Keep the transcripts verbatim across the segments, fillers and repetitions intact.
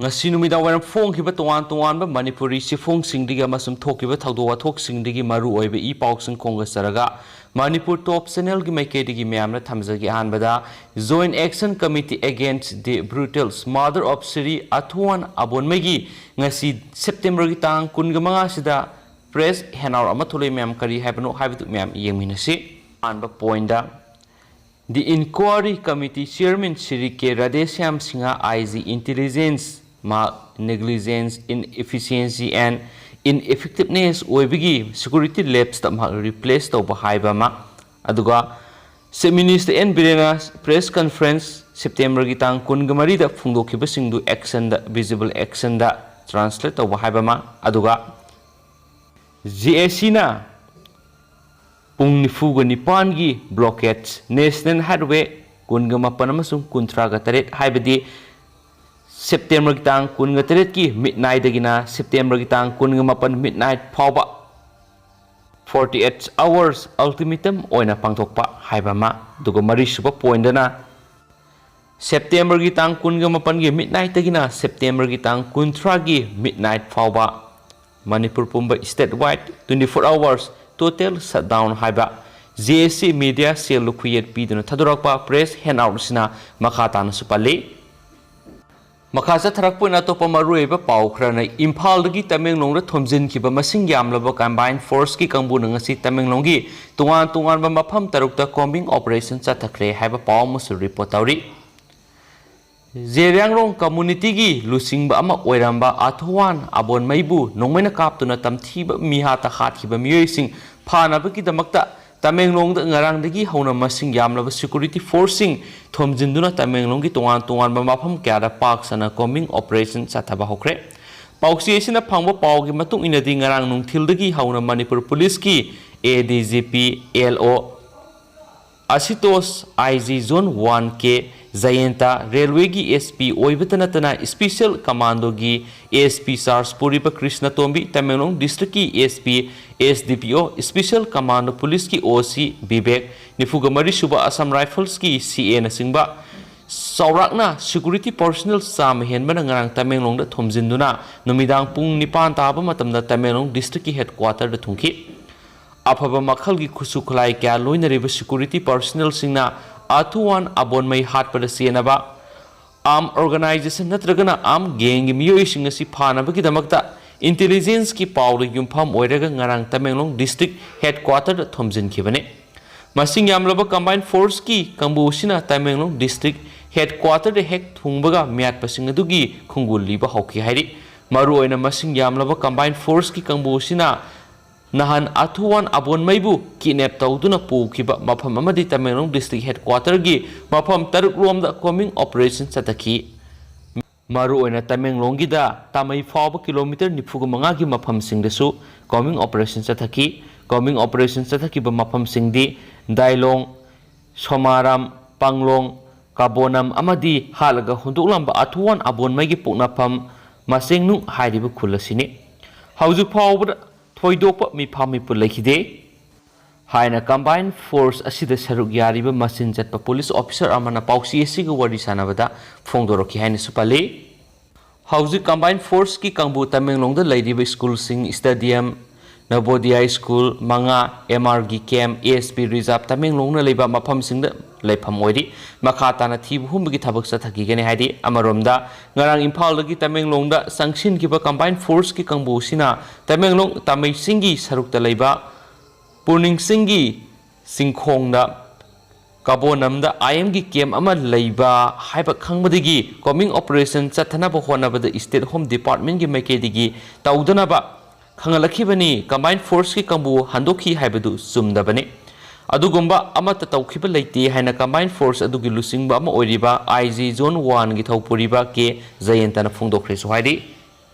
ꯉꯁꯤ ꯅꯨꯃꯤꯗꯥꯡ ꯋꯥꯏꯔꯝ ꯐꯣꯡꯈꯤꯕ ꯇꯣꯉꯥꯟ ꯇꯣꯉꯥꯟꯕ ꯃꯅꯤꯄꯨꯔꯤ ꯆꯦꯐꯣꯡꯁꯤꯡꯗꯒꯤ ꯑꯃꯁꯨꯡ ꯊꯣꯛꯈꯤꯕ ꯊꯧꯗꯣꯛ ꯋꯥꯊꯣꯛꯁꯤꯡꯗꯒꯤ ꯃꯔꯨ ꯑꯣꯏꯕ ꯏ ꯄꯥꯎꯁꯤꯡ ꯈꯣꯝꯒꯠꯆꯔꯒ ꯃꯅꯤꯄꯨꯔ ꯇꯣꯞ ꯆꯦꯅꯦꯜꯒꯤ ꯃꯥꯏꯀꯩꯗꯒꯤ ꯃꯌꯥꯝꯅ ꯊꯝꯖꯒꯦ꯫ ꯑꯍꯥꯟꯕꯗ, Joint Action Committee Against the Brutal Murder of Shri ꯑꯊꯨꯋꯥꯟ ꯑꯕꯣꯟꯃꯩꯒꯤ ꯉꯁꯤ ꯁꯦꯞꯇꯦꯝꯕꯔꯒꯤ ꯇꯥꯡ ꯀꯨꯟꯒ ꯃꯉꯥꯁꯤꯗ ꯄ꯭ꯔꯦꯁ ꯍꯦꯟꯑꯥꯎꯠ ꯑꯃ ꯊꯣꯛꯂꯛꯏ꯫ ꯃꯌꯥꯝ ꯀꯔꯤ ꯍꯥꯏꯕꯅꯣ ꯍꯥꯏꯕꯗꯨ ꯃꯌꯥꯝ ꯌꯦꯡꯃꯤꯟꯅꯁꯤ꯫ ꯑꯍꯥꯟꯕ ꯄꯣꯏꯟꯗ, The Inquiry Committee Chairman Shri K Radheshyam Singha, I G, Intelligence, ꯃꯍꯥꯛ Negligence, Inefficiency and Ineffectiveness ꯑꯣꯏꯕꯒꯤ security lapseꯇ ꯃꯍꯥꯛ replace ꯇꯧꯕ ꯍꯥꯏꯕ ꯑꯃ, ꯑꯗꯨꯒ Chief Minister N Birena press conference ꯁꯦꯞꯇꯦꯝꯕꯔꯒꯤ ꯇꯥꯡ ꯀꯨꯟꯒ ꯃꯔꯤꯗ ꯐꯣꯡꯗꯣꯛꯈꯤꯕꯁꯤꯡꯗꯨ actionꯗ, visible actionꯗ translate ꯇꯧꯕ ꯍꯥꯏꯕ ꯑꯃ, ꯑꯗꯨꯒ J A Cꯅ ꯄꯨꯡ ꯅꯤꯐꯨꯒ ꯅꯤꯄꯥꯟꯒꯤ blockade, National Highway ꯀꯨꯟꯒ ꯃꯥꯄꯟ ꯑꯃꯁꯨꯡ ꯀꯨꯟꯊ꯭ꯔꯥꯒ ꯇꯔꯦꯠ, ꯍꯥꯏꯕꯗꯤ ꯁꯦꯞꯇꯦꯝꯕꯔꯒꯤ ꯇꯥꯡ ꯀꯨꯟꯒ ꯇꯔꯦꯠꯀꯤ midnightꯗꯒꯤꯅ ꯁꯦꯞꯇꯦꯝꯕꯔꯒꯤ ꯇꯥꯡ ꯀꯨꯟꯒ ꯃꯥꯄꯟ midnight ꯐꯥꯎꯕ forty eight hours ultimatum ꯑꯣꯏꯅ ꯄꯥꯡꯊꯣꯛꯄ ꯍꯥꯏꯕ ꯑꯃ, ꯑꯗꯨꯒ ꯃꯔꯤꯁꯨꯕ ꯄꯣꯏꯟꯗꯅ ꯁꯦꯞꯇꯦꯝꯕꯔꯒꯤ ꯇꯥꯡ ꯀꯨꯟꯒ ꯃꯥꯄꯟꯒꯤ midnightꯇꯒꯤꯅ ꯁꯦꯞꯇꯦꯝꯕꯔꯒꯤ ꯇꯥꯡ ꯀꯨꯟꯊ꯭ꯔꯥꯒꯤ midnight ꯐꯥꯎꯕ ꯃꯅꯤꯄꯨꯔ ꯄꯨꯝꯕ statewide twenty four hours total shutdown ꯍꯥꯏꯕ J A C media cellꯗ ꯈꯨꯌꯦꯠ ꯄꯤꯗꯨꯅ ꯊꯥꯗꯣꯔꯛꯄ press handout ꯑꯁꯤꯅ ꯃꯈꯥ ꯇꯥꯅꯁꯨ ꯄꯜꯂꯤ꯫ ꯃꯈꯥ ꯆꯠꯊꯔꯛꯄ ꯑꯣꯏꯅ ꯑꯇꯣꯞꯄ ꯃꯔꯨꯑꯣꯏꯕ ꯄꯥꯎ ꯈꯔꯅ, ꯏꯝꯐꯥꯜꯗꯒꯤ ꯇꯃꯦꯡꯂꯣꯡꯗ ꯊꯣꯝꯖꯤꯟꯈꯤꯕ ꯃꯁꯤꯡ ꯌꯥꯝꯂꯕ combined forceꯀꯤ ꯀꯥꯡꯕꯨꯅ ꯉꯁꯤ ꯇꯃꯦꯡꯂꯣꯡꯒꯤ ꯇꯣꯉꯥꯟ ꯇꯣꯉꯥꯟꯕ ꯃꯐꯝ ꯇꯔꯨꯛꯇ combing operation ꯆꯠꯊꯈ꯭ꯔꯦ ꯍꯥꯏꯕ ꯄꯥꯎ ꯑꯃꯁꯨ report ꯇꯧꯔꯤ꯫ ꯖꯦꯔꯤꯌꯥꯡꯔꯣꯡ communityꯒꯤ ꯂꯨꯆꯤꯡꯕ ꯑꯃ ꯑꯣꯏꯔꯝꯕ ꯑꯊꯋꯥꯟ ꯑꯕꯣꯟꯃꯩꯕꯨ ꯅꯣꯡꯃꯩꯅ ꯀꯥꯞꯇꯨꯅ ꯇꯝꯊꯤꯕ ꯃꯤꯍꯥꯠꯇ ꯍꯥꯠꯈꯤꯕ ꯃꯤꯑꯣꯏꯁꯤꯡ ꯐꯥꯅꯕꯒꯤꯗꯃꯛꯇ ꯇꯃꯦꯡꯂꯣꯡꯗ ꯉꯔꯥꯡꯗꯒꯤ ꯍꯧꯅ ꯃꯁꯤꯡ ꯌꯥꯝꯂꯕ security forceꯁꯤꯡ ꯊꯣꯝꯖꯤꯟꯗꯨꯅ ꯇꯃꯦꯡꯂꯣꯡꯒꯤ ꯇꯣꯉꯥꯟ ꯇꯣꯉꯥꯟꯕ ꯃꯐꯝ ꯀꯌꯥꯗ ꯄꯥꯛ ꯁꯟꯅ combing operation ꯆꯠꯊꯕ ꯍꯧꯈ꯭ꯔꯦ꯫ ꯄꯥꯎꯆꯦ ꯑꯁꯤꯅ ꯐꯪꯕ ꯄꯥꯎꯒꯤ ꯃꯇꯨꯡ ꯏꯟꯅꯗꯤ, ꯉꯔꯥꯡ ꯅꯨꯡꯊꯤꯜꯗꯒꯤ ꯍꯧꯅ ꯃꯅꯤꯄꯨꯔ ꯄꯨꯂꯤꯁꯀꯤ A D G P, L O ꯑꯁꯤꯇꯣꯁ, I G Zone one K ꯖꯌꯦꯟꯇ, ꯔꯦꯜꯋꯦꯒꯤ S P ꯑꯣꯏꯕꯇ ꯅꯠꯇꯅ special commandoꯒꯤ S P charge ꯄꯨꯔꯤꯕ ꯀ꯭ꯔꯤꯁꯅꯇꯣꯝꯕꯤ, Tamenglong districtꯀꯤ S P, S D P O, special commando ꯄꯨꯂꯤꯁꯀꯤ O C ꯕꯤꯕꯦꯛ, ꯅꯤꯐꯨꯒ ꯃꯔꯤ ꯁꯨꯕ Assam Riflesꯀꯤ C Aꯅꯆꯤꯡꯕ ꯆꯥꯎꯔꯥꯛꯅ security personnel ꯆꯥꯝꯃ ꯍꯦꯟꯕꯅ ꯉꯔꯥꯡ ꯇꯃꯦꯡꯂꯣꯡꯗ ꯊꯣꯝꯖꯤꯟꯗꯨꯅ ꯅꯨꯃꯤꯗꯥꯡ ꯄꯨꯡ ꯅꯤꯄꯥꯟ ꯇꯥꯕ ꯃꯇꯝꯗ ꯇꯃꯦꯡꯂꯣꯡ district ꯀꯤ headquarter ꯗ ꯊꯨꯡꯈꯤ꯫ ꯑꯐꯕ ꯃꯈꯜꯒꯤ ꯈꯨꯠꯁꯨ ꯈꯨꯠꯂꯥꯏ ꯀꯌꯥ ꯂꯣꯏꯅꯔꯤꯕ security personnel ꯁꯤꯡꯅ ꯑꯊꯨꯋꯥꯟ ꯑꯕꯣꯟꯃꯩ ꯍꯥꯠꯄꯗ ꯆꯦꯟꯅꯕ armed organisation ꯅꯠꯇ꯭ꯔꯒꯅ armed gang ꯒꯤ ꯃꯤꯑꯣꯏꯁꯤꯡ ꯑꯁꯤ ꯐꯥꯅꯕꯒꯤꯗꯃꯛꯇ intelligence ꯀꯤ ꯄꯥꯎꯗ ꯌꯨꯝꯐꯝ ꯑꯣꯏꯔꯒ ꯉꯔꯥꯡ ꯇꯃꯦꯡꯂꯣꯡ district headquarter ꯗ ꯊꯣꯝꯖꯤꯟꯈꯤꯕꯅꯤ꯫ ꯃꯁꯤꯡ ꯌꯥꯝꯂꯕ combined force ꯀꯤ ꯀꯥꯡꯕꯨ ꯑꯁꯤꯅ ꯇꯃꯦꯡꯂꯣꯡ district headquarter ꯗ ꯍꯦꯛ ꯊꯨꯡꯕꯒ ꯃꯤꯌꯥꯠꯄꯁꯤꯡ ꯑꯗꯨꯒꯤ ꯈꯣꯡꯒꯨꯜ ꯂꯤꯕ ꯍꯧꯈꯤ ꯍꯥꯏꯔꯤ꯫ ꯃꯔꯨꯑꯣꯏꯅ ꯃꯁꯤꯡ ꯌꯥꯝꯂꯕ combined force ꯀꯤ ꯀꯥꯡꯕꯨ ꯑꯁꯤꯅ ꯅꯍꯥꯟ ꯑꯊꯨꯋꯥꯟ ꯑꯕꯣꯟꯃꯩꯕꯨ kidnap ꯇꯧꯗꯨꯅ ꯄꯨꯈꯤꯕ ꯃꯐꯝ ꯑꯃꯗꯤ ꯇꯃꯦꯡꯂꯣꯡ district headquarter ꯒꯤ ꯃꯐꯝ ꯇꯔꯨꯛ ꯂꯣꯝꯗ combing operation ꯆꯠꯊꯈꯤ꯫ ꯃꯔꯨꯑꯣꯏꯅ ꯇꯃꯦꯡꯂꯣꯡꯒꯤꯗ ꯇꯥꯃꯩ ꯐꯥꯎꯕ kilometre ꯅꯤꯐꯨꯒ ꯃꯉꯥꯒꯤ ꯃꯐꯝꯁꯤꯡꯗꯁꯨ combing operation ꯆꯠꯊꯈꯤ꯫ Combing operation ꯆꯠꯊꯈꯤꯕ ꯃꯐꯝꯁꯤꯡꯗꯤ ꯗꯥꯏꯂꯣꯡ, ꯁꯣꯃꯥꯔꯥꯝ, ꯄꯥꯡꯂꯣꯡ, ꯀꯥꯕꯣꯅꯝ ꯑꯃꯗꯤ ꯍꯥꯠꯂꯒ ꯍꯨꯟꯗꯣꯛꯂꯝꯕ ꯑꯊꯨꯋꯥꯟ ꯑꯕꯣꯟꯃꯩꯒꯤ ꯄꯣꯛꯅꯐꯝ ꯃꯆꯦꯡꯅꯨꯡ ꯍꯥꯏꯔꯤꯕ ꯈꯨꯜ ꯑꯁꯤꯅꯤ꯫ ꯍꯧꯖꯤꯛ ꯐꯥꯎꯕꯗ ꯊꯣꯏꯗꯣꯛꯄ ꯃꯤꯐꯥ ꯃꯤꯄꯨꯜ ꯂꯩꯈꯤꯗꯦ ꯍꯥꯏꯅ combined force ꯑꯁꯤꯗ ꯁꯔꯨꯛ ꯌꯥꯔꯤꯕ ꯃꯆꯤꯟ ꯆꯠꯄ police officer ꯑꯃꯅ ꯄꯥꯎꯆꯦ ꯑꯁꯤꯒ ꯋꯥꯔꯤ ꯁꯥꯟꯅꯕꯗ ꯐꯣꯡꯗꯣꯔꯛꯈꯤ ꯍꯥꯏꯅꯁꯨ ꯄꯜꯂꯤ꯫ ꯍꯧꯖꯤꯛ combined force ꯀꯤ ꯀꯥꯡꯕꯨ ꯇꯃꯦꯡꯂꯣꯡꯗ ꯂꯩꯔꯤꯕ school ꯁꯤꯡ, stadium, ꯅꯕꯣꯗꯤꯌꯥ school ꯃꯉꯥ, M R ꯒꯤ camp, A S P reserve ꯇꯃꯦꯡꯂꯣꯡꯅ ꯂꯩꯕ ꯃꯐꯝꯁꯤꯡꯗ ꯂꯩꯐꯝ ꯑꯣꯏꯔꯤ꯫ ꯃꯈꯥ ꯇꯥꯅ ꯊꯤꯕ ꯍꯨꯝꯕꯒꯤ ꯊꯕꯛ ꯆꯠꯊꯈꯤꯒꯅꯤ ꯍꯥꯏꯔꯤ꯫ ꯑꯃꯔꯣꯝꯗ ꯉꯔꯥꯡ ꯏꯝꯐꯥꯜꯗꯒꯤ ꯇꯃꯦꯡꯂꯣꯡꯗ ꯆꯪꯁꯤꯟꯈꯤꯕ combined force ꯀꯤ ꯀꯥꯡꯕꯨ ꯑꯁꯤꯅ ꯇꯃꯦꯡꯂꯣꯡ ꯇꯥꯃꯩ ꯆꯤꯡꯒꯤ ꯁꯔꯨꯛꯇ ꯂꯩꯕ ꯄꯨꯔꯅꯤꯡ ꯆꯤꯡꯒꯤ ꯆꯤꯡꯈꯣꯡꯗ ꯀꯥꯕꯣꯅꯝꯗ I M ꯒꯤ camp ꯑꯃ ꯂꯩꯕ ꯍꯥꯏꯕ ꯈꯪꯕꯗꯒꯤ combing operation ꯆꯠꯊꯅꯕ ꯍꯣꯠꯅꯕꯗ state home department ꯀꯤ ꯃꯥꯏꯀꯩꯗꯒꯤ ꯇꯧꯗꯅꯕ ꯈꯪꯍꯜꯂꯛꯈꯤꯕꯅꯤ꯫ Combined force ꯀꯤ ꯀꯥꯡꯕꯨ ꯍꯟꯗꯣꯛꯈꯤ ꯍꯥꯏꯕꯗꯨ ꯆꯨꯝꯗꯕꯅꯤ꯫ ꯑꯗꯨꯒꯨꯝꯕ ꯑꯃꯠꯇ ꯇꯧꯈꯤꯕ ꯂꯩꯇꯦ ꯍꯥꯏꯅ combined force ꯑꯗꯨꯒꯤ ꯂꯨꯆꯤꯡꯕ ꯑꯃ ꯑꯣꯏꯔꯤꯕ I G zone one ꯒꯤ ꯊꯧꯄꯨꯔꯤꯕ ꯀꯦ ꯖꯌꯟꯇꯅ ꯐꯣꯡꯗꯣꯛꯈ꯭ꯔꯦꯁꯨ ꯍꯥꯏꯔꯤ꯫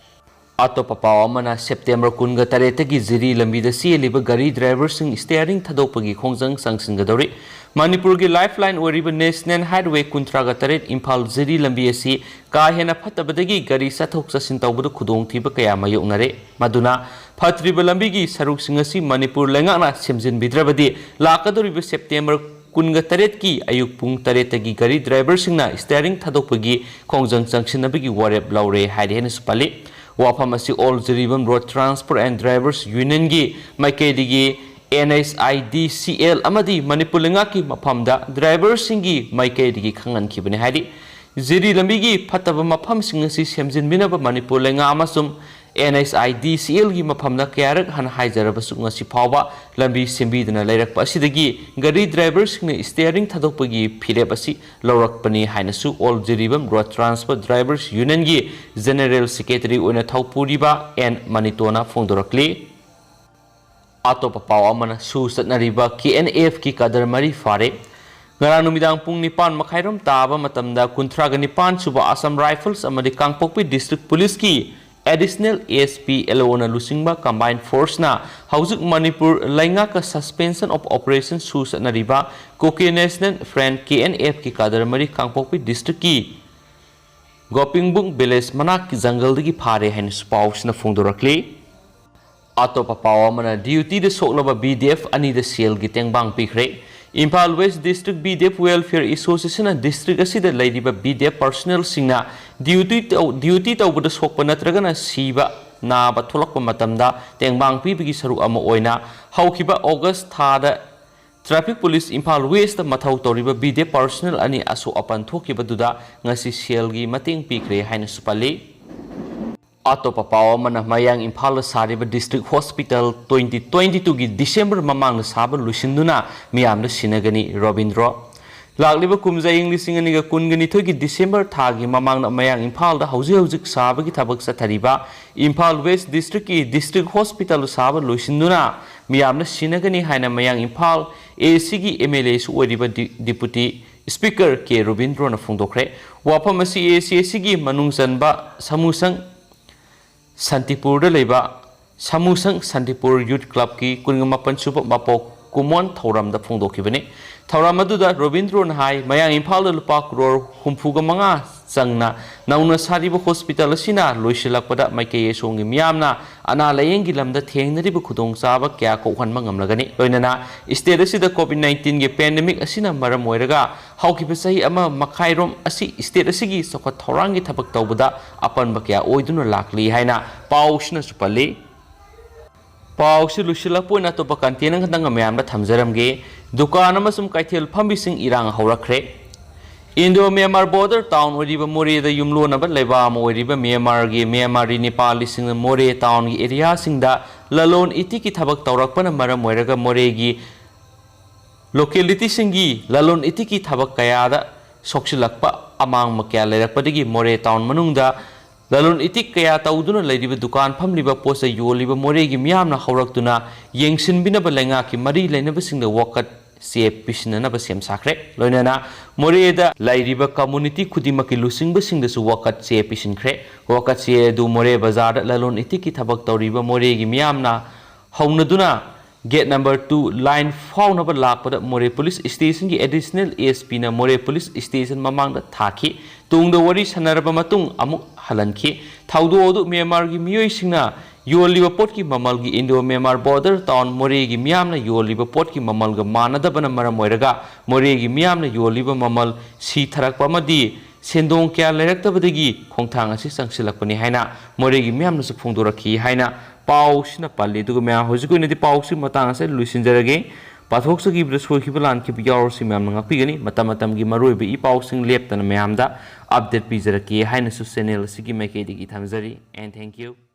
ꯑꯇꯣꯞꯄ ꯄꯥꯎ ꯑꯃꯅ, September ꯀꯨꯟꯒ ꯇꯔꯦꯠꯇꯒꯤ ꯖꯤꯔꯤ ꯂꯝꯕꯤꯗ ꯆꯦꯜꯂꯤꯕ ꯒꯥꯔꯤ driver ꯁꯤꯡ steering ꯊꯥꯗꯣꯛꯄꯒꯤ ꯈꯣꯡꯖꯪ ꯆꯪꯁꯤꯟꯒꯗꯧꯔꯤ꯫ ꯃꯅꯤꯄꯨꯔꯒꯤ lifeline ꯑꯣꯏꯔꯤꯕ National Highway ꯀꯨꯟꯊ꯭ꯔꯥꯒ ꯇꯔꯦꯠ ꯏꯝꯐꯥꯜ ꯖꯤꯔꯤ ꯂꯝꯕꯤ ꯑꯁꯤ ꯀꯥ ꯍꯦꯟꯅ ꯐꯠꯇꯕꯗꯒꯤ ꯒꯥꯔꯤ ꯆꯠꯊꯣꯛ ꯆꯠꯁꯤꯟ ꯇꯧꯕꯗ ꯈꯨꯗꯣꯡꯊꯤꯕ ꯀꯌꯥ ꯃꯥꯌꯣꯛꯅꯔꯦ꯫ ꯃꯗꯨꯅ ꯐꯠꯇ꯭ꯔꯤꯕ ꯂꯝꯕꯤꯒꯤ ꯁꯔꯨꯛꯁꯤꯡ ꯑꯁꯤ ꯃꯅꯤꯄꯨꯔ ꯂꯩꯉꯥꯛꯅ ꯁꯦꯝꯖꯤꯟꯕꯤꯗ꯭ꯔꯕꯗꯤ ꯂꯥꯛꯀꯗꯧꯔꯤꯕ September ꯀꯨꯟꯒ ꯇꯔꯦꯠꯀꯤ ꯑꯌꯨꯛ ꯄꯨꯡ ꯇꯔꯦꯠꯇꯒꯤ ꯒꯥꯔꯤ ꯗ꯭ꯔꯥꯏꯚꯔꯁꯤꯡꯅ ꯁ꯭ꯇꯤꯌꯥꯔꯤꯡ ꯊꯥꯗꯣꯛꯄꯒꯤ ꯈꯣꯡꯖꯪ ꯆꯪꯁꯤꯟꯅꯕꯒꯤ ꯋꯥꯔꯦꯞ ꯂꯧꯔꯦ ꯍꯥꯏꯔꯤ ꯍꯥꯏꯅꯁꯨ ꯄꯜꯂꯤ꯫ ꯋꯥꯐꯝ ꯑꯁꯤ all Jiribam road transport and drivers ꯌꯨꯅꯤꯌꯟꯒꯤ ꯃꯥꯏꯀꯩꯗꯒꯤ N S I D C L ꯑꯃꯗꯤ ꯃꯅꯤꯄꯨꯔ ꯂꯩꯉꯥꯛꯀꯤ ꯃꯐꯝꯗ ꯗ꯭ꯔꯥꯏꯚꯔꯁꯤꯡꯒꯤ ꯃꯥꯏꯀꯩꯗꯒꯤ ꯈꯪꯍꯟꯈꯤꯕꯅꯤ ꯍꯥꯏꯔꯤ꯫ ꯖꯤꯔꯤ ꯂꯝꯕꯤꯒꯤ ꯐꯠꯇꯕ ꯃꯐꯝꯁꯤꯡ ꯑꯁꯤ ꯁꯦꯝꯖꯤꯟꯕꯤꯅꯕ ꯃꯅꯤꯄꯨꯔ ꯂꯩꯉꯥꯛ ꯑꯃꯁꯨꯡ ꯑꯦꯟ ꯑꯦꯁ ꯑꯥꯏ ꯗꯤ ꯁꯤ ꯑꯦꯜꯒꯤ ꯃꯐꯝꯗ ꯀꯌꯥꯔꯛ ꯍꯟꯅ ꯍꯥꯏꯖꯔꯕꯁꯨ ꯉꯁꯤ ꯐꯥꯎꯕ ꯂꯝꯕꯤ ꯁꯦꯝꯕꯤꯗꯅ ꯂꯩꯔꯛꯄ ꯑꯁꯤꯗꯒꯤ ꯒꯥꯔꯤ ꯗ꯭ꯔꯥꯏꯚꯔꯁꯤꯡꯅ ꯁ꯭ꯇꯤꯌꯥꯔꯤꯡ ꯊꯥꯗꯣꯛꯄꯒꯤ ꯐꯤꯔꯦꯞ ꯑꯁꯤ ꯂꯧꯔꯛꯄꯅꯤ ꯍꯥꯏꯅꯁꯨ all Jiribam road transport drivers ꯌꯨꯅꯤꯌꯟꯒꯤ ꯖꯦꯅꯦꯔꯦꯜ ꯁꯦꯀ꯭ꯔꯦꯇꯔꯤ ꯑꯣꯏꯅ ꯊꯧꯄꯨꯔꯤꯕ ꯑꯦꯟ ꯃꯅꯤꯇꯣꯅ ꯐꯣꯡꯗꯣꯔꯛꯂꯤ꯫ ꯑꯇꯣꯞꯄ ꯄꯥꯎ ꯑꯃꯅ, ꯁꯨ ꯆꯠꯅꯔꯤꯕ ꯀꯦ ꯑꯦꯟ ꯑꯦꯐꯀꯤ ꯀꯥꯗꯔ ꯃꯔꯤ ꯐꯥꯔꯦ꯫ ꯉꯔꯥꯡ ꯅꯨꯃꯤꯗꯥꯡ ꯄꯨꯡ ꯅꯤꯄꯥꯟ ꯃꯈꯥꯏꯔꯣꯝ ꯇꯥꯕ ꯃꯇꯝꯗ ꯀꯨꯟꯊ꯭ꯔꯥꯒ ꯅꯤꯄꯥꯟ ꯁꯨꯕ ꯑꯁꯥꯝ ꯔꯥꯏꯐꯜꯁ ꯑꯃꯗꯤ ꯀꯥꯡꯄꯣꯛꯄꯤ ꯗꯤꯁꯇ꯭ꯔꯤꯛ ꯄꯨꯂꯤꯁꯀꯤ ꯑꯦꯗꯤꯁꯅꯦꯜ ꯑꯦꯁ ꯄꯤ ꯑꯦꯜ ꯑꯣꯅ ꯂꯨꯆꯤꯡꯕ ꯀꯝꯕꯥꯏꯟ ꯐꯣꯔꯁꯅ ꯍꯧꯖꯤꯛ ꯃꯅꯤꯄꯨꯔ ꯂꯩꯉꯥꯛꯀ ꯁꯁꯄꯦꯟꯁꯟ ꯑꯣꯐ ꯑꯣꯄꯔꯦꯁꯟ ꯁꯨ ꯆꯠꯅꯔꯤꯕ ꯀꯨꯀꯤ ꯅꯦꯁꯅꯦꯜ ꯐ꯭ꯔꯟꯠ, ꯀꯦ ꯑꯦꯟ ꯑꯦꯐꯀꯤ ꯀꯥꯗꯔ ꯃꯔꯤ ꯀꯥꯡꯄꯣꯛꯄꯤ ꯗꯤꯁꯇ꯭ꯔꯤꯛꯀꯤ ꯒꯣꯄꯤꯡꯕꯨꯡ ꯚꯤꯂꯦꯖ ꯃꯅꯥꯛꯀꯤ ꯖꯪꯒꯜꯗꯒꯤ ꯐꯥꯔꯦ ꯍꯥꯏꯅꯁꯨ ꯄꯥꯎꯁꯤꯅ ꯐꯣꯡꯗꯣꯔꯛꯂꯤ꯫ ꯑꯇꯣꯞꯄ ꯄꯥꯎ ꯑꯃꯅ, ꯗ꯭ꯌꯨꯇꯤꯗ ꯁꯣꯛꯂꯕ ꯕꯤ ꯗꯤ ꯑꯦꯐ ꯑꯅꯤꯗ ꯁꯦꯜꯒꯤ ꯇꯦꯡꯕꯥꯡ ꯄꯤꯈ꯭ꯔꯦ꯫ Imphal west district B D F welfare ꯑꯦꯁꯣꯁꯤꯌꯦꯁꯟꯅ ꯗꯤꯁꯇ꯭ꯔꯤꯛ ꯑꯁꯤꯗ ꯂꯩꯔꯤꯕ ꯕꯤ ꯗꯤ ꯑꯦꯐ ꯄꯔꯁꯅꯦꯜꯁꯤꯡꯅ ꯗ꯭ꯌꯨꯇꯤ ꯇꯧ-, ꯗ꯭ꯌꯨꯇꯤ ꯇꯧꯕꯗ ꯁꯣꯛꯄ ꯅꯠꯇ꯭ꯔꯒꯅ ꯁꯤꯕ, ꯅꯥꯕ ꯊꯣꯛꯂꯛꯄ ꯃꯇꯝꯗ ꯇꯦꯡꯕꯥꯡ ꯄꯤꯕꯒꯤ ꯁꯔꯨꯛ ꯑꯃ ꯑꯣꯏꯅ ꯍꯧꯈꯤꯕ ꯑꯣꯒꯁ ꯊꯥꯗ ꯇ꯭ꯔꯥꯐꯤꯛ ꯄꯨꯂꯤꯁ ꯏꯝꯐꯥꯜ ꯋꯦꯁꯇ ꯃꯊꯧ ꯇꯧꯔꯤꯕ ꯕꯤ ꯗꯤ ꯑꯦꯐ ꯄꯔꯁꯅꯦꯜ ꯑꯅꯤ ꯑꯁꯣꯛ ꯑꯄꯟ ꯊꯣꯛꯈꯤꯕꯗꯨꯗ ꯉꯁꯤ ꯁꯦꯜꯒꯤ ꯃꯇꯦꯡ ꯄꯤꯈ꯭ꯔꯦ ꯍꯥꯏꯅꯁꯨ ꯄꯜꯂꯤ꯫ ꯑꯇꯣꯞꯄ ꯄꯥꯎ ꯑꯃꯅ, ꯃꯌꯥꯡ ꯏꯝꯐꯥꯜꯗ ꯁꯥꯔꯤꯕ ꯗꯤꯁꯇ꯭ꯔꯤꯛ ꯍꯣꯁꯄꯤꯇꯥꯜ ꯇ꯭ꯋꯦꯟꯇꯤ ꯇ꯭ꯋꯦꯟꯇꯤ ꯇꯨꯒꯤ ꯗꯤꯁꯦꯝꯕꯔ ꯃꯃꯥꯡꯗ ꯁꯥꯕ ꯂꯣꯏꯁꯤꯟꯗꯨꯅ ꯃꯤꯌꯥꯝꯗ ꯁꯤꯟꯅꯒꯅꯤ꯫ ꯔꯣꯕꯤꯟꯗ꯭ꯔꯣ꯫ ꯂꯥꯛꯂꯤꯕ ꯀꯨꯝꯖꯥ ꯏꯪ ꯂꯤꯁꯤꯡ ꯑꯅꯤꯒ ꯀꯨꯟꯒ ꯅꯤꯊꯣꯏꯒꯤ ꯗꯤꯁꯦꯝꯕꯔ ꯊꯥꯒꯤ ꯃꯃꯥꯡꯗ ꯃꯌꯥꯡ ꯏꯝꯐꯥꯜꯗ ꯍꯧꯖꯤꯛ ꯍꯧꯖꯤꯛ ꯁꯥꯕꯒꯤ ꯊꯕꯛ ꯆꯠꯊꯔꯤꯕ ꯏꯝꯐꯥꯜ ꯋꯦꯁ ꯗꯤꯁꯇ꯭ꯔꯤꯛꯀꯤ ꯗꯤꯁꯇ꯭ꯔꯤꯛ ꯍꯣꯁꯄꯤꯇꯥꯜ ꯁꯥꯕ ꯂꯣꯏꯁꯤꯟꯗꯨꯅ ꯃꯤꯌꯥꯝꯅ ꯁꯤꯟꯅꯒꯅꯤ ꯍꯥꯏꯅ ꯃꯌꯥꯡ ꯏꯝꯐꯥꯜ ꯑꯦ ꯁꯤꯒꯤ ꯑꯦꯝ ꯑꯦꯜ ꯑꯦꯁꯨ ꯑꯣꯏꯔꯤꯕ ꯗꯤ-, ꯗꯤꯄꯨꯇꯤ ꯁ꯭ꯄꯤꯀꯔ ꯀꯦ ꯔꯣꯕꯤꯟꯗ꯭ꯔꯣꯅ ꯐꯣꯡꯗꯣꯛꯈ꯭ꯔꯦ꯫ ꯋꯥꯐꯝ ꯑꯁꯤ ꯑꯦ ꯁꯤ ꯑꯦ ꯁꯤꯒꯤ ꯃꯅꯨꯡ ꯆꯟꯕ ꯁꯃꯨꯁꯪ ꯁꯥꯟꯇꯤꯄꯨꯔꯗ ꯂꯩꯕ ꯁꯃꯨꯁꯪ ꯁꯥꯟꯇꯤꯄꯨꯔ ꯌꯨꯠ ꯀ꯭ꯂꯕꯀꯤ ꯀꯨꯟꯒ ꯃꯥꯄꯟ ꯁꯨꯕ ꯃꯄꯣꯛ ꯀꯨꯝꯑꯣꯟ ꯊꯧꯔꯝꯗ ꯐꯣꯡꯗꯣꯛꯈꯤꯕꯅꯤ꯫ ꯊꯧꯔꯝ ꯑꯗꯨꯗ ꯔꯣꯕꯤꯟꯗ꯭ꯔꯣꯅ ꯍꯥꯏ, ꯃꯌꯥꯡ ꯏꯝꯐꯥꯜꯗ ꯂꯨꯄꯥ ꯀ꯭ꯔꯣꯔ ꯍꯨꯝꯐꯨꯒ ꯃꯉꯥ ꯆꯪꯅ ꯅꯧꯅ ꯁꯥꯔꯤꯕ ꯍꯣꯁꯄꯤꯇꯥꯜ ꯑꯁꯤꯅ ꯂꯣꯏꯁꯤꯜꯂꯛꯄꯗ ꯃꯥꯏꯀꯩ ꯑꯁꯣꯝꯒꯤ ꯃꯤꯌꯥꯝꯅ ꯑꯅꯥ ꯂꯥꯌꯦꯡꯒꯤ ꯂꯝꯗ ꯊꯦꯡꯅꯔꯤꯕ ꯈꯨꯗꯣꯡꯆꯥꯕ ꯀꯌꯥ ꯀꯣꯛꯍꯟꯕ ꯉꯝꯂꯒꯅꯤ꯫ ꯂꯣꯏꯅꯅ ꯁ꯭ꯇꯦꯠ ꯑꯁꯤꯗ ꯀꯣꯚꯤꯗ ꯅꯥꯏꯟꯇꯤꯟꯒꯤ ꯄꯦꯟꯗꯦꯃꯤꯛ ꯑꯁꯤꯅ ꯃꯔꯝ ꯑꯣꯏꯔꯒ ꯍꯧꯈꯤꯕ ꯆꯍꯤ ꯑꯃ ꯃꯈꯥꯏꯔꯣꯝ ꯑꯁꯤ ꯁ꯭ꯇꯦꯠ ꯑꯁꯤꯒꯤ ꯆꯥꯎꯈꯠ ꯊꯧꯔꯥꯡꯒꯤ ꯊꯕꯛ ꯇꯧꯕꯗ ꯑꯄꯟꯕ ꯀꯌꯥ ꯑꯣꯏꯗꯨꯅ ꯂꯥꯛꯂꯤ ꯍꯥꯏꯅ ꯄꯥꯎꯁꯤꯅꯁꯨ ꯄꯜꯂꯤ꯫ ꯄꯥꯎꯁꯤ ꯂꯣꯏꯁꯤꯜꯂꯛꯄ ꯑꯣꯏꯅ ꯑꯇꯣꯞꯄ ꯀꯟꯇꯦꯟ ꯑꯃꯈꯛꯇꯪꯒ ꯃꯌꯥꯝꯗ ꯊꯝꯖꯔꯝꯒꯦ꯫ ꯗꯨꯀꯥꯟ ꯑꯃꯁꯨꯡ ꯀꯩꯊꯦꯜ ꯐꯝꯕꯤꯁꯤꯡ ꯏꯔꯥꯡ ꯍꯧꯔꯛꯈ꯭ꯔꯦ꯫ ꯏꯟꯗꯣ ꯃ꯭ꯌꯥꯟꯃꯥꯔ ꯕꯣꯔꯗꯔ ꯇꯥꯎꯟ ꯑꯣꯏꯔꯤꯕ ꯃꯣꯔꯦꯗ ꯌꯨꯝꯂꯣꯟꯅꯕ ꯂꯩꯕꯥꯛ ꯑꯃ ꯑꯣꯏꯔꯤꯕ ꯃ꯭ꯌꯥꯟꯃꯥꯔꯒꯤ ꯃ꯭ꯌꯥꯟꯃꯥꯔꯤ ꯅꯦꯄꯥꯂꯤꯁꯤꯡꯅ ꯃꯣꯔꯦ ꯇꯥꯎꯟꯒꯤ ꯑꯦꯔꯤꯌꯥꯁꯤꯡꯗ ꯂꯂꯣꯟ ꯏꯇꯤꯛꯀꯤ ꯊꯕꯛ ꯇꯧꯔꯛꯄꯅ ꯃꯔꯝ ꯑꯣꯏꯔꯒ ꯃꯣꯔꯦꯒꯤ ꯂꯣꯀꯦꯂꯤꯇꯤꯁꯤꯡꯒꯤ ꯂꯂꯣꯟ ꯏꯇꯤꯛꯀꯤ ꯊꯕꯛ ꯀꯌꯥꯗ ꯁꯣꯛꯆꯤꯜꯂꯛꯄ ꯑꯃꯥꯡꯕ ꯀꯌꯥ ꯂꯩꯔꯛꯄꯗꯒꯤ ꯃꯣꯔꯦ ꯇꯥꯎꯟ ꯃꯅꯨꯡꯗ ꯂꯂꯣꯟ ꯏꯇꯤꯛ ꯀꯌꯥ ꯇꯧꯗꯨꯅ ꯂꯩꯔꯤꯕ ꯗꯨꯀꯥꯟ ꯐꯝꯂꯤꯕ ꯄꯣꯠ ꯆꯩ ꯌꯣꯜꯂꯤꯕ ꯃꯣꯔꯦꯒꯤ ꯃꯤꯌꯥꯝꯅ ꯍꯧꯔꯛꯇꯨꯅ ꯌꯦꯡꯁꯤꯟꯕꯤꯅꯕ ꯂꯩꯉꯥꯛꯀꯤ ꯃꯔꯤ ꯂꯩꯅꯕꯁꯤꯡꯗ ꯋꯥꯀꯠ ꯆꯦ ꯄꯤꯁꯤꯟꯅꯅꯕ ꯁꯦꯝ ꯁꯥꯈ꯭ꯔꯦ꯫ ꯂꯣꯏꯅꯅ ꯃꯣꯔꯦꯗ ꯂꯩꯔꯤꯕ ꯀꯝꯃꯨꯅꯤꯇꯤ ꯈꯨꯗꯤꯡꯃꯛꯀꯤ ꯂꯨꯆꯤꯡꯕꯁꯤꯡꯗꯁꯨ ꯋꯥꯀꯠ ꯆꯦ ꯄꯤꯁꯤꯟꯈ꯭ꯔꯦ꯫ ꯋꯥꯀꯠ ꯆꯦ ꯑꯗꯨ ꯃꯣꯔꯦ ꯕꯖꯥꯔꯗ ꯂꯂꯣꯟ ꯏꯇꯤꯛꯀꯤ ꯊꯕꯛ ꯇꯧꯔꯤꯕ ꯃꯣꯔꯦꯒꯤ ꯃꯤꯌꯥꯝꯅ ꯍꯧꯅꯗꯨꯅ ꯒꯦꯠ ꯅꯝꯕꯔ ꯇꯨ ꯂꯥꯏꯟ ꯐꯥꯎꯅꯕ ꯂꯥꯛꯄꯗ ꯃꯣꯔꯦ ꯄꯨꯂꯤꯁ ꯁ꯭ꯇꯦꯁꯟꯒꯤ ꯑꯦꯗꯤꯁꯅꯦꯜ ꯑꯦꯁ ꯄꯤꯅ ꯃꯣꯔꯦ ꯄꯨꯂꯤꯁ ꯁ꯭ꯇꯦꯁꯟ ꯃꯃꯥꯡꯗ ꯊꯥꯈꯤ꯫ ꯇꯨꯡꯗ ꯋꯥꯔꯤ ꯁꯥꯟꯅꯔꯕ ꯃꯇꯨꯡ ꯑꯃꯨꯛ ꯍꯜꯍꯟꯈꯤ꯫ ꯊꯧꯗꯣꯛ ꯑꯗꯨ ꯃ꯭ꯌꯥꯟꯃꯥꯔꯒꯤ ꯃꯤꯑꯣꯏꯁꯤꯡꯅ ꯌꯣꯜꯂꯤꯕ ꯄꯣꯠꯀꯤ ꯃꯃꯜꯒꯤ ꯏꯟꯗꯣ ꯃ꯭ꯌꯥꯟꯃꯥꯔ ꯕꯣꯔꯗꯔ ꯇꯥꯎꯟ ꯃꯣꯔꯦꯒꯤ ꯃꯤꯌꯥꯝꯅ ꯌꯣꯜꯂꯤꯕ ꯄꯣꯠꯀꯤ ꯃꯃꯜꯒ ꯃꯥꯟꯅꯗꯕꯅ ꯃꯔꯝ ꯑꯣꯏꯔꯒ ꯃꯣꯔꯦꯒꯤ ꯃꯤꯌꯥꯝꯅ ꯌꯣꯜꯂꯤꯕ ꯃꯃꯜ ꯁꯤꯊꯔꯛꯄ ꯑꯃꯗꯤ ꯁꯦꯟꯗꯣꯡ ꯀꯌꯥ ꯂꯩꯔꯛꯇꯕꯗꯒꯤ ꯈꯣꯡꯊꯥꯡ ꯑꯁꯤ ꯆꯪꯁꯤꯜꯂꯛꯄꯅꯤ ꯍꯥꯏꯅ ꯃꯣꯔꯦꯒꯤ ꯃꯤꯌꯥꯝꯅꯁꯨ ꯐꯣꯡꯗꯣꯔꯛꯈꯤ ꯍꯥꯏꯅ ꯄꯥꯎꯁꯤꯅ ꯄꯜꯂꯤ꯫ ꯑꯗꯨꯒ ꯃꯌꯥꯝ, ꯍꯧꯖꯤꯛꯀꯤ ꯑꯣꯏꯅꯗꯤ ꯄꯥꯎꯁꯤ ꯃꯇꯥꯡ ꯑꯁꯤꯗ ꯂꯣꯏꯁꯤꯟꯖꯔꯒꯦ꯫ ꯄꯥꯊꯣꯛꯆꯈꯤꯕꯗ ꯁꯣꯏꯈꯤꯕ ꯂꯥꯟꯈꯤꯕ ꯌꯥꯎꯔꯁꯨ ꯃꯌꯥꯝꯅ ꯉꯥꯛꯄꯤꯒꯅꯤ꯫ ꯃꯇꯝ ꯃꯇꯝꯒꯤ ꯃꯔꯨꯑꯣꯏꯕ ꯏ ꯄꯥꯎꯁꯤꯡ ꯂꯦꯞꯇꯅ ꯃꯌꯥꯝꯗ ꯑꯞꯗꯦꯠ ꯄꯤꯖꯔꯛꯀꯦ ꯍꯥꯏꯅꯁꯨ ꯆꯦꯅꯦꯜ ꯑꯁꯤꯒꯤ ꯃꯥꯏꯀꯩꯗꯒꯤ ꯊꯝꯖꯔꯤ꯫ And thank you꯫